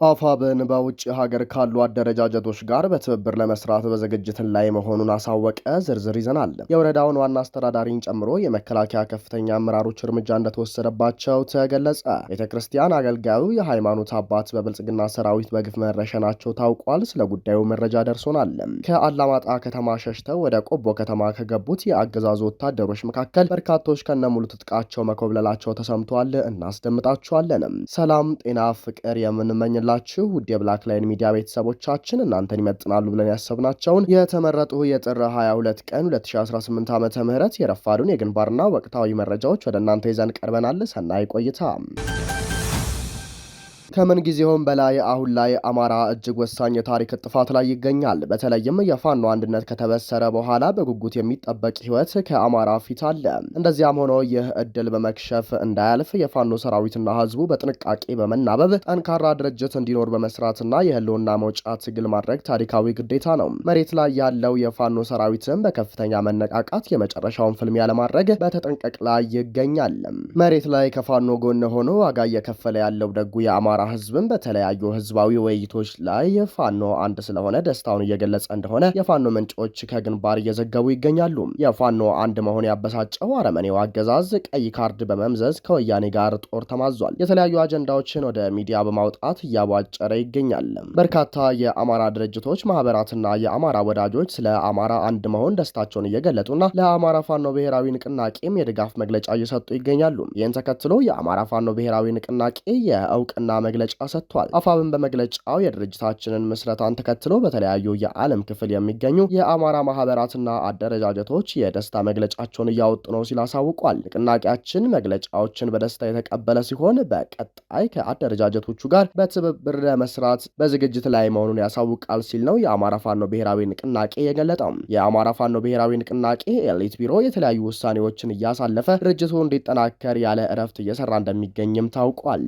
አፋብን በውጭ ሀገር ካሉ አደረጃጀቶች ጋር በትብብር ለመስራት በዝግጅት ላይ መሆኑን አሳወቀ። ዝርዝር ይዘናል። የወረዳውን ዋና አስተዳዳሪን ጨምሮ የመከላከያ ከፍተኛ አመራሮች እርምጃ እንደተወሰደባቸው ተገለጸ። ቤተ ክርስቲያን አገልጋዩ የሃይማኖት አባት በብልጽግና ሰራዊት በግፍ መረሸናቸው ታውቋል። ስለ ጉዳዩ መረጃ ደርሶናል። ከአላማጣ ከተማ ሸሽተው ወደ ቆቦ ከተማ ከገቡት የአገዛዙ ወታደሮች መካከል በርካቶች ከነሙሉ ትጥቃቸው መኮብለላቸው ተሰምቷል። እናስደምጣችኋለን። ሰላም፣ ጤና፣ ፍቅር የምንመኝላችሁ ውድ የብላክ ላይን ሚዲያ ቤተሰቦቻችን፣ እናንተን ይመጥናሉ ብለን ያሰብናቸውን የተመረጡ የጥር 22 ቀን 2018 ዓ ም የረፋዱን የግንባርና ወቅታዊ መረጃዎች ወደ እናንተ ይዘን ቀርበናል። ሰናይ ቆይታ። ከምን ጊዜውም በላይ አሁን ላይ አማራ እጅግ ወሳኝ የታሪክ ጥፋት ላይ ይገኛል። በተለይም የፋኖ አንድነት ከተበሰረ በኋላ በጉጉት የሚጠበቅ ሕይወት ከአማራ ፊት አለ። እንደዚያም ሆኖ ይህ እድል በመክሸፍ እንዳያልፍ የፋኖ ሰራዊትና ህዝቡ በጥንቃቄ በመናበብ ጠንካራ ድርጅት እንዲኖር በመስራትና የህልውና መውጫ ትግል ማድረግ ታሪካዊ ግዴታ ነው። መሬት ላይ ያለው የፋኖ ሰራዊትም በከፍተኛ መነቃቃት የመጨረሻውን ፍልሚያ ለማድረግ በተጠንቀቅ ላይ ይገኛል። መሬት ላይ ከፋኖ ጎን ሆኖ ዋጋ እየከፈለ ያለው ደጉ የአማራ ህዝብን በተለያዩ ህዝባዊ ውይይቶች ላይ ፋኖ አንድ ስለሆነ ደስታውን እየገለጸ እንደሆነ የፋኖ ምንጮች ከግንባር እየዘገቡ ይገኛሉ። የፋኖ አንድ መሆን ያበሳጨው አረመኔው አገዛዝ ቀይ ካርድ በመምዘዝ ከወያኔ ጋር ጦር ተማዟል። የተለያዩ አጀንዳዎችን ወደ ሚዲያ በማውጣት እያቧጨረ ይገኛል። በርካታ የአማራ ድርጅቶች፣ ማህበራትና የአማራ ወዳጆች ስለ አማራ አንድ መሆን ደስታቸውን እየገለጡና ለአማራ ፋኖ ብሔራዊ ንቅናቄም የድጋፍ መግለጫ እየሰጡ ይገኛሉ። ይህን ተከትሎ የአማራ ፋኖ ብሔራዊ ንቅናቄ የእውቅና መግለጫ ሰጥቷል። አፋብን በመግለጫው የድርጅታችንን ምስረታን ተከትሎ በተለያዩ የዓለም ክፍል የሚገኙ የአማራ ማህበራትና አደረጃጀቶች የደስታ መግለጫቸውን እያወጡ ነው ሲል አሳውቋል። ንቅናቄያችን መግለጫዎችን በደስታ የተቀበለ ሲሆን በቀጣይ ከአደረጃጀቶቹ ጋር በትብብር ለመስራት በዝግጅት ላይ መሆኑን ያሳውቃል ሲል ነው የአማራ ፋኖ ብሔራዊ ንቅናቄ የገለጠው። የአማራ ፋኖ ብሔራዊ ንቅናቄ ኤሊት ቢሮ የተለያዩ ውሳኔዎችን እያሳለፈ ድርጅቱ እንዲጠናከር ያለ እረፍት እየሰራ እንደሚገኝም ታውቋል።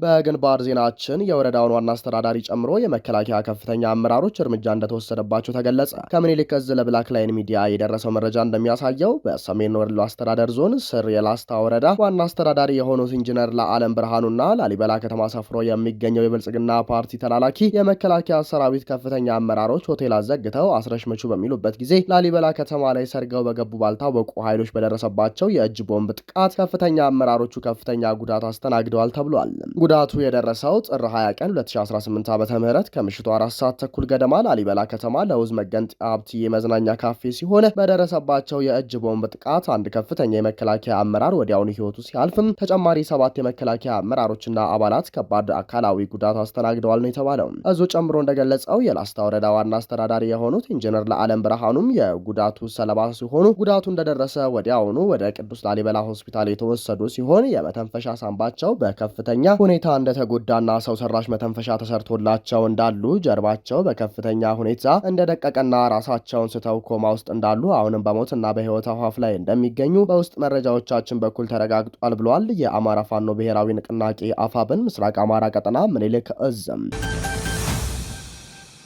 በግንባር ዜናችን የወረዳውን ዋና አስተዳዳሪ ጨምሮ የመከላከያ ከፍተኛ አመራሮች እርምጃ እንደተወሰደባቸው ተገለጸ። ከምኒልክ እዝ ለብላክ ላይን ሚዲያ የደረሰው መረጃ እንደሚያሳየው በሰሜን ወሎ አስተዳደር ዞን ስር የላስታ ወረዳ ዋና አስተዳዳሪ የሆኑት ኢንጂነር ለዓለም ብርሃኑና ላሊበላ ከተማ ሰፍሮ የሚገኘው የብልጽግና ፓርቲ ተላላኪ የመከላከያ ሰራዊት ከፍተኛ አመራሮች ሆቴል አዘግተው አስረሽ ምቹ በሚሉበት ጊዜ ላሊበላ ከተማ ላይ ሰርገው በገቡ ባልታወቁ ኃይሎች በደረሰባቸው የእጅ ቦምብ ጥቃት ከፍተኛ አመራሮቹ ከፍተኛ ጉዳት አስተናግደዋል ተብሏል። ጉዳቱ የደረሰው ጥር 20 ቀን 2018 ዓ ም ከምሽቱ 4 ሰዓት ተኩል ገደማ ላሊበላ ከተማ ለውዝ መገንጠያ ሀብትዬ መዝናኛ ካፌ ሲሆን በደረሰባቸው የእጅ ቦምብ ጥቃት አንድ ከፍተኛ የመከላከያ አመራር ወዲያውኑ ህይወቱ ሲያልፍም ተጨማሪ ሰባት የመከላከያ አመራሮችና አባላት ከባድ አካላዊ ጉዳት አስተናግደዋል ነው የተባለው። እዙ ጨምሮ እንደገለጸው የላስታ ወረዳ ዋና አስተዳዳሪ የሆኑት ኢንጂነር ለዓለም ብርሃኑም የጉዳቱ ሰለባ ሲሆኑ ጉዳቱ እንደደረሰ ወዲያውኑ ወደ ቅዱስ ላሊበላ ሆስፒታል የተወሰዱ ሲሆን የመተንፈሻ ሳንባቸው በከፍተኛ ሁኔታ እንደተጎዳና ሰው ሰራሽ መተንፈሻ ተሰርቶላቸው እንዳሉ፣ ጀርባቸው በከፍተኛ ሁኔታ እንደደቀቀና ራሳቸውን ስተው ኮማ ውስጥ እንዳሉ፣ አሁንም በሞትና በህይወት አፋፍ ላይ እንደሚገኙ በውስጥ መረጃዎቻችን በኩል ተረጋግጧል ብሏል። የአማራ ፋኖ ብሔራዊ ንቅናቄ አፋብን ምስራቅ አማራ ቀጠና ምኒልክ እዝም።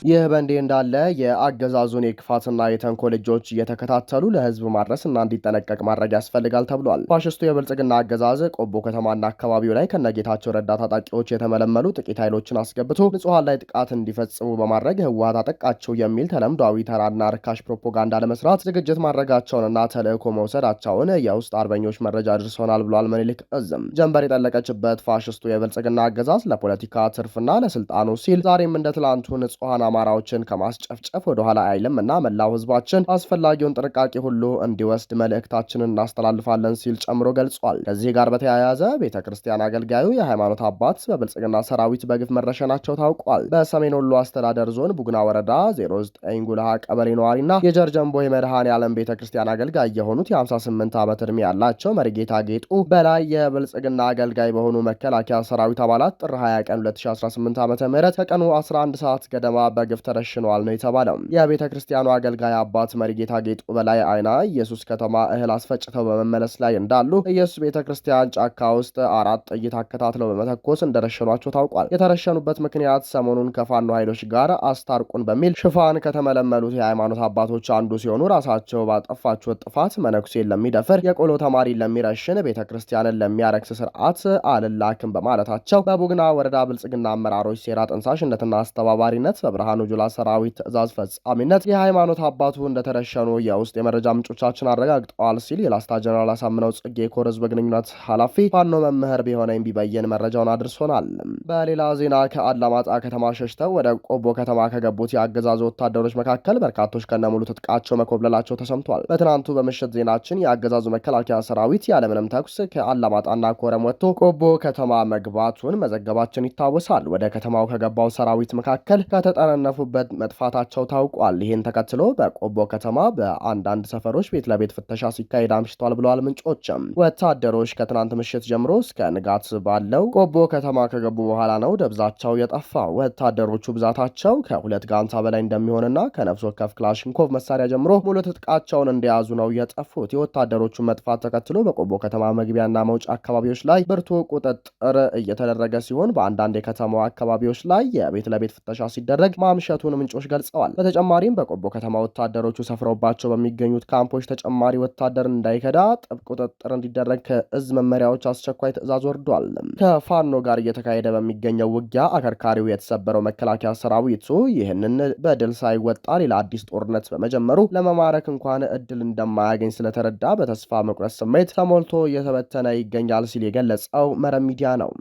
ይህ በእንዲህ እንዳለ የአገዛዙን የክፋትና የተንኮል እጆች እየተከታተሉ ለህዝብ ማድረስና እንዲጠነቀቅ ማድረግ ያስፈልጋል ተብሏል። ፋሽስቱ የብልጽግና አገዛዝ ቆቦ ከተማና አካባቢው ላይ ከነጌታቸው ረዳ ታጣቂዎች የተመለመሉ ጥቂት ኃይሎችን አስገብቶ ንጹሐን ላይ ጥቃት እንዲፈጽሙ በማድረግ ህወሓት አጠቃቸው የሚል ተለምዷዊ ተራና ርካሽ ፕሮፓጋንዳ ለመስራት ዝግጅት ማድረጋቸውንና ተልእኮ መውሰዳቸውን የውስጥ አርበኞች መረጃ ደርሶናል ብሏል። ምኒልክ እዝም ጀንበር የጠለቀችበት ፋሽስቱ የብልጽግና አገዛዝ ለፖለቲካ ትርፍና ለስልጣኑ ሲል ዛሬም እንደ ትላንቱ ንጹሐን አማራዎችን ከማስጨፍጨፍ ወደኋላ አይልም እና መላው ህዝባችን አስፈላጊውን ጥንቃቄ ሁሉ እንዲወስድ መልእክታችንን እናስተላልፋለን ሲል ጨምሮ ገልጿል። ከዚህ ጋር በተያያዘ ቤተ ክርስቲያን አገልጋዩ የሃይማኖት አባት በብልጽግና ሰራዊት በግፍ መረሸናቸው ታውቋል። በሰሜን ወሎ አስተዳደር ዞን ቡግና ወረዳ 09 ጉልሃ ቀበሌ ነዋሪና የጀርጀንቦ የመድኃኔ ዓለም ቤተ ክርስቲያን አገልጋይ የሆኑት የ58 ዓመት ዕድሜ ያላቸው መሪጌታ ጌጡ በላይ የብልጽግና አገልጋይ በሆኑ መከላከያ ሰራዊት አባላት ጥር 20 ቀን 2018 ዓ ም ከቀኑ 11 ሰዓት ገደማ በግፍ ተረሽነዋል ነው የተባለው። የቤተ ክርስቲያኑ አገልጋይ አባት መሪጌታ ጌጡ በላይ አይና ኢየሱስ ከተማ እህል አስፈጭተው በመመለስ ላይ እንዳሉ ኢየሱስ ቤተ ክርስቲያን ጫካ ውስጥ አራት ጥይት አከታትለው በመተኮስ እንደረሸኗቸው ታውቋል። የተረሸኑበት ምክንያት ሰሞኑን ከፋኖ ኃይሎች ጋር አስታርቁን በሚል ሽፋን ከተመለመሉት የሃይማኖት አባቶች አንዱ ሲሆኑ ራሳቸው ባጠፋችሁት ጥፋት መነኩሴን ለሚደፍር፣ የቆሎ ተማሪን ለሚረሽን፣ ቤተ ክርስቲያንን ለሚያረክስ ስርዓት አልላክም በማለታቸው በቡግና ወረዳ ብልጽግና አመራሮች ሴራ ጠንሳሽነትና አስተባባሪነት በብርሃኑ ጁላ ሰራዊት ትዕዛዝ ፈጻሚነት የሃይማኖት አባቱ እንደተረሸኑ የውስጥ የመረጃ ምንጮቻችን አረጋግጠዋል ሲል የላስታ ጀነራል አሳምነው ጽጌ ኮር ህዝብ ግንኙነት ኃላፊ ፋኖ መምህር ቢሆነኝ ቢበየን መረጃውን አድርሶናል። በሌላ ዜና ከአላማጣ ከተማ ሸሽተው ወደ ቆቦ ከተማ ከገቡት የአገዛዙ ወታደሮች መካከል በርካቶች ከነሙሉ ትጥቃቸው መኮብለላቸው ተሰምቷል። በትናንቱ በምሽት ዜናችን የአገዛዙ መከላከያ ሰራዊት ያለምንም ተኩስ ከአላማጣና ኮረም ወጥቶ ቆቦ ከተማ መግባቱን መዘገባችን ይታወሳል። ወደ ከተማው ከገባው ሰራዊት መካከል ከተጠረነፉበት መጥፋታቸው ታውቋል። ይህን ተከትሎ በቆቦ ከተማ በአንዳንድ ሰፈሮች ቤት ለቤት ፍተሻ ሲካሄድ አምሽቷል ብለዋል ምንጮችም። ወታደሮች ከትናንት ምሽት ጀምሮ እስከ ንጋት ባለው ቆቦ ከተማ ከገቡ በኋላ ነው ደብዛቸው የጠፋው። ወታደሮቹ ብዛታቸው ከሁለት ጋንታ በላይ እንደሚሆንና ከነፍስ ወከፍ ክላሽንኮቭ መሳሪያ ጀምሮ ሙሉ ትጥቃቸውን እንደያዙ ነው የጠፉት። የወታደሮቹ መጥፋት ተከትሎ በቆቦ ከተማ መግቢያና መውጫ አካባቢዎች ላይ ብርቱ ቁጥጥር እየተደረገ ሲሆን በአንዳንድ የከተማዋ አካባቢዎች ላይ የቤት ለቤት ፍተሻ ሲደረግ ማምሸቱን ምንጮች ገልጸዋል። በተጨማሪም በቆቦ ከተማ ወታደሮቹ ሰፍረውባቸው በሚገኙት ካምፖች ተጨማሪ ወታደር እንዳይከዳ ጥብቅ ቁጥጥር እንዲደረግ ከእዝ መመሪያዎች አስቸኳይ ትዕዛዝ ወርዷል። ከፋኖ ጋር እየተካሄደ በሚገኘው ውጊያ አከርካሪው የተሰበረው መከላከያ ሰራዊቱ ይህንን በድል ሳይወጣ ሌላ አዲስ ጦርነት በመጀመሩ ለመማረክ እንኳን እድል እንደማያገኝ ስለተረዳ በተስፋ መቁረጥ ስሜት ተሞልቶ እየተበተነ ይገኛል ሲል የገለጸው መረብ ሚዲያ ነው።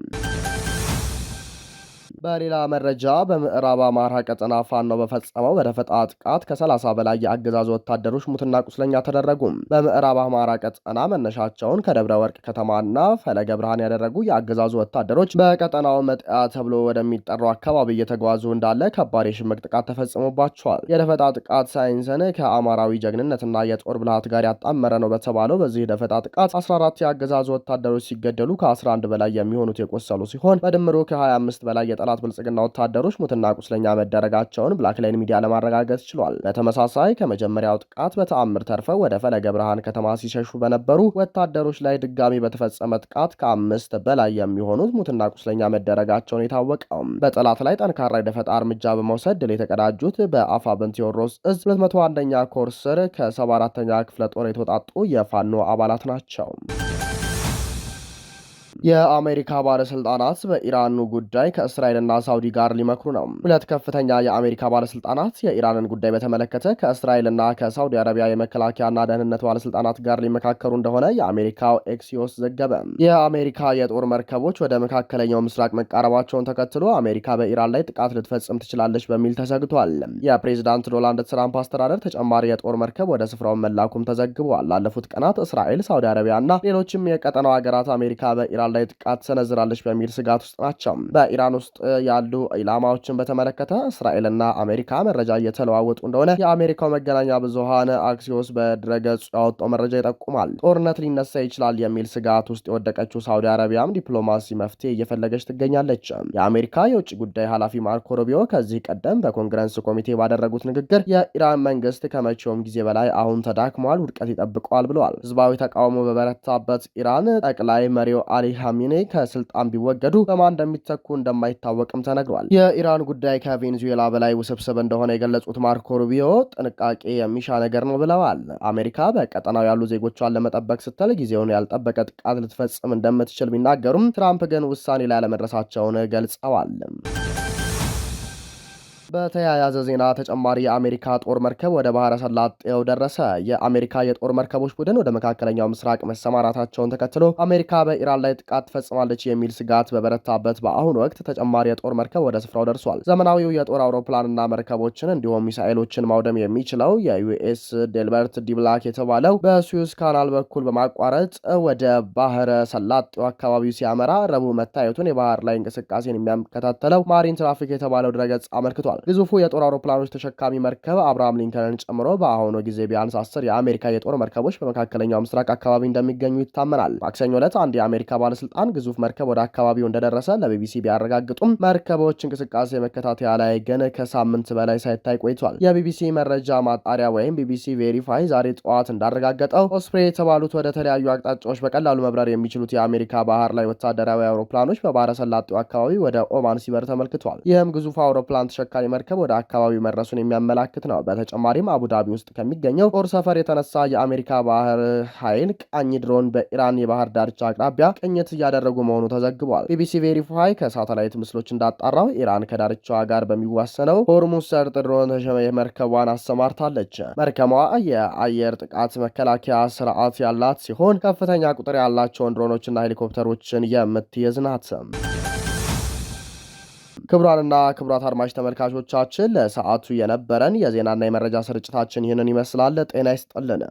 በሌላ መረጃ በምዕራብ አማራ ቀጠና ፋኖ በፈጸመው በደፈጣ ጥቃት ከ30 በላይ የአገዛዙ ወታደሮች ሙትና ቁስለኛ ተደረጉ። በምዕራብ አማራ ቀጠና መነሻቸውን ከደብረ ወርቅ ከተማና ፈለገ ብርሃን ያደረጉ የአገዛዙ ወታደሮች በቀጠናው መጥያ ተብሎ ወደሚጠራው አካባቢ እየተጓዙ እንዳለ ከባድ የሽምቅ ጥቃት ተፈጽሞባቸዋል። የደፈጣ ጥቃት ሳይንስን ከአማራዊ ጀግንነትና የጦር ብልሃት ጋር ያጣመረ ነው በተባለው በዚህ ደፈጣ ጥቃት 14 የአገዛዙ ወታደሮች ሲገደሉ ከ11 በላይ የሚሆኑት የቆሰሉ ሲሆን በድምሩ ከ25 በላይ የጠላት ብልጽግና ወታደሮች ሙትና ቁስለኛ መደረጋቸውን ብላክ ላይን ሚዲያ ለማረጋገጥ ችሏል። በተመሳሳይ ከመጀመሪያው ጥቃት በተአምር ተርፈው ወደ ፈለገ ብርሃን ከተማ ሲሸሹ በነበሩ ወታደሮች ላይ ድጋሚ በተፈጸመ ጥቃት ከ5 በላይ የሚሆኑት ሙትና ቁስለኛ መደረጋቸውን የታወቀው በጠላት ላይ ጠንካራ የደፈጣ እርምጃ በመውሰድ ድል የተቀዳጁት በአፋብን ቴዎድሮስ እዝ 201ኛ ኮር ስር ከ74ኛ ክፍለ ጦር የተውጣጡ የፋኖ አባላት ናቸው። የአሜሪካ ባለስልጣናት በኢራኑ ጉዳይ ከእስራኤልና ሳውዲ ጋር ሊመክሩ ነው። ሁለት ከፍተኛ የአሜሪካ ባለስልጣናት የኢራንን ጉዳይ በተመለከተ ከእስራኤልና ከሳውዲ አረቢያ የመከላከያና ደህንነት ባለስልጣናት ጋር ሊመካከሩ እንደሆነ የአሜሪካው ኤክሲዮስ ዘገበ። የአሜሪካ የጦር መርከቦች ወደ መካከለኛው ምስራቅ መቃረባቸውን ተከትሎ አሜሪካ በኢራን ላይ ጥቃት ልትፈጽም ትችላለች በሚል ተሰግቷል። የፕሬዚዳንት ዶናልድ ትራምፕ አስተዳደር ተጨማሪ የጦር መርከብ ወደ ስፍራው መላኩም ተዘግቧል። ላለፉት ቀናት እስራኤል፣ ሳውዲ አረቢያና ሌሎችም የቀጠናው ሀገራት አሜሪካ በኢራን ላይ ጥቃት ሰነዝራለች በሚል ስጋት ውስጥ ናቸው። በኢራን ውስጥ ያሉ ኢላማዎችን በተመለከተ እስራኤልና አሜሪካ መረጃ እየተለዋወጡ እንደሆነ የአሜሪካው መገናኛ ብዙሃን አክሲዮስ በድረገጹ ያወጣው መረጃ ይጠቁማል። ጦርነት ሊነሳ ይችላል የሚል ስጋት ውስጥ የወደቀችው ሳውዲ አረቢያም ዲፕሎማሲ መፍትሄ እየፈለገች ትገኛለች። የአሜሪካ የውጭ ጉዳይ ኃላፊ ማርኮ ሩቢዮ ከዚህ ቀደም በኮንግረስ ኮሚቴ ባደረጉት ንግግር የኢራን መንግስት ከመቼውም ጊዜ በላይ አሁን ተዳክሟል፣ ውድቀት ይጠብቀዋል ብለዋል። ህዝባዊ ተቃውሞ በበረታበት ኢራን ጠቅላይ መሪው አሊ ኻሜኒ ከስልጣን ቢወገዱ በማን እንደሚተኩ እንደማይታወቅም ተነግሯል። የኢራን ጉዳይ ከቬኔዙዌላ በላይ ውስብስብ እንደሆነ የገለጹት ማርኮ ሩቢዮ ጥንቃቄ የሚሻ ነገር ነው ብለዋል። አሜሪካ በቀጠናው ያሉ ዜጎቿን ለመጠበቅ ስትል ጊዜውን ያልጠበቀ ጥቃት ልትፈጽም እንደምትችል ቢናገሩም ትራምፕ ግን ውሳኔ ላይ አለመድረሳቸውን ገልጸዋል። በተያያዘ ዜና ተጨማሪ የአሜሪካ ጦር መርከብ ወደ ባህረ ሰላጤው ደረሰ። የአሜሪካ የጦር መርከቦች ቡድን ወደ መካከለኛው ምስራቅ መሰማራታቸውን ተከትሎ አሜሪካ በኢራን ላይ ጥቃት ትፈጽማለች የሚል ስጋት በበረታበት በአሁኑ ወቅት ተጨማሪ የጦር መርከብ ወደ ስፍራው ደርሷል። ዘመናዊው የጦር አውሮፕላንና መርከቦችን እንዲሁም ሚሳኤሎችን ማውደም የሚችለው የዩኤስ ዴልበርት ዲ ብላክ የተባለው በሱዌዝ ካናል በኩል በማቋረጥ ወደ ባህረ ሰላጤው አካባቢው ሲያመራ ረቡዕ መታየቱን የባህር ላይ እንቅስቃሴን የሚያከታተለው ማሪን ትራፊክ የተባለው ድረገጽ አመልክቷል። ተመልክቷል። ግዙፉ የጦር አውሮፕላኖች ተሸካሚ መርከብ አብርሃም ሊንከንን ጨምሮ በአሁኑ ጊዜ ቢያንስ 10 የአሜሪካ የጦር መርከቦች በመካከለኛው ምስራቅ አካባቢ እንደሚገኙ ይታመናል። ማክሰኞ ዕለት አንድ የአሜሪካ ባለስልጣን ግዙፍ መርከብ ወደ አካባቢው እንደደረሰ ለቢቢሲ ቢያረጋግጡም መርከቦች እንቅስቃሴ መከታተያ ላይ ግን ከሳምንት በላይ ሳይታይ ቆይቷል። የቢቢሲ መረጃ ማጣሪያ ወይም ቢቢሲ ቬሪፋይ ዛሬ ጠዋት እንዳረጋገጠው ኦስፕሬ የተባሉት ወደ ተለያዩ አቅጣጫዎች በቀላሉ መብረር የሚችሉት የአሜሪካ ባህር ላይ ወታደራዊ አውሮፕላኖች በባህረ ሰላጤው አካባቢ ወደ ኦማን ሲበር ተመልክቷል። ይህም ግዙፍ አውሮፕላን ተሸካሚ መርከብ ወደ አካባቢው መድረሱን የሚያመላክት ነው። በተጨማሪም አቡዳቢ ውስጥ ከሚገኘው ጦር ሰፈር የተነሳ የአሜሪካ ባህር ኃይል ቃኝ ድሮን በኢራን የባህር ዳርቻ አቅራቢያ ቅኝት እያደረጉ መሆኑ ተዘግቧል። ቢቢሲ ቬሪፋይ ከሳተላይት ምስሎች እንዳጣራው ኢራን ከዳርቻዋ ጋር በሚዋሰነው ሆርሙዝ ሰርጥ ድሮን መርከቧን አሰማርታለች። መርከቧ የአየር ጥቃት መከላከያ ስርዓት ያላት ሲሆን ከፍተኛ ቁጥር ያላቸውን ድሮኖችና ሄሊኮፕተሮችን የምትይዝ ናት። ክቡራንና ክቡራት አድማጭ ተመልካቾቻችን ለሰዓቱ የነበረን የዜናና የመረጃ ስርጭታችን ይህንን ይመስላል። ጤና ይስጥልን።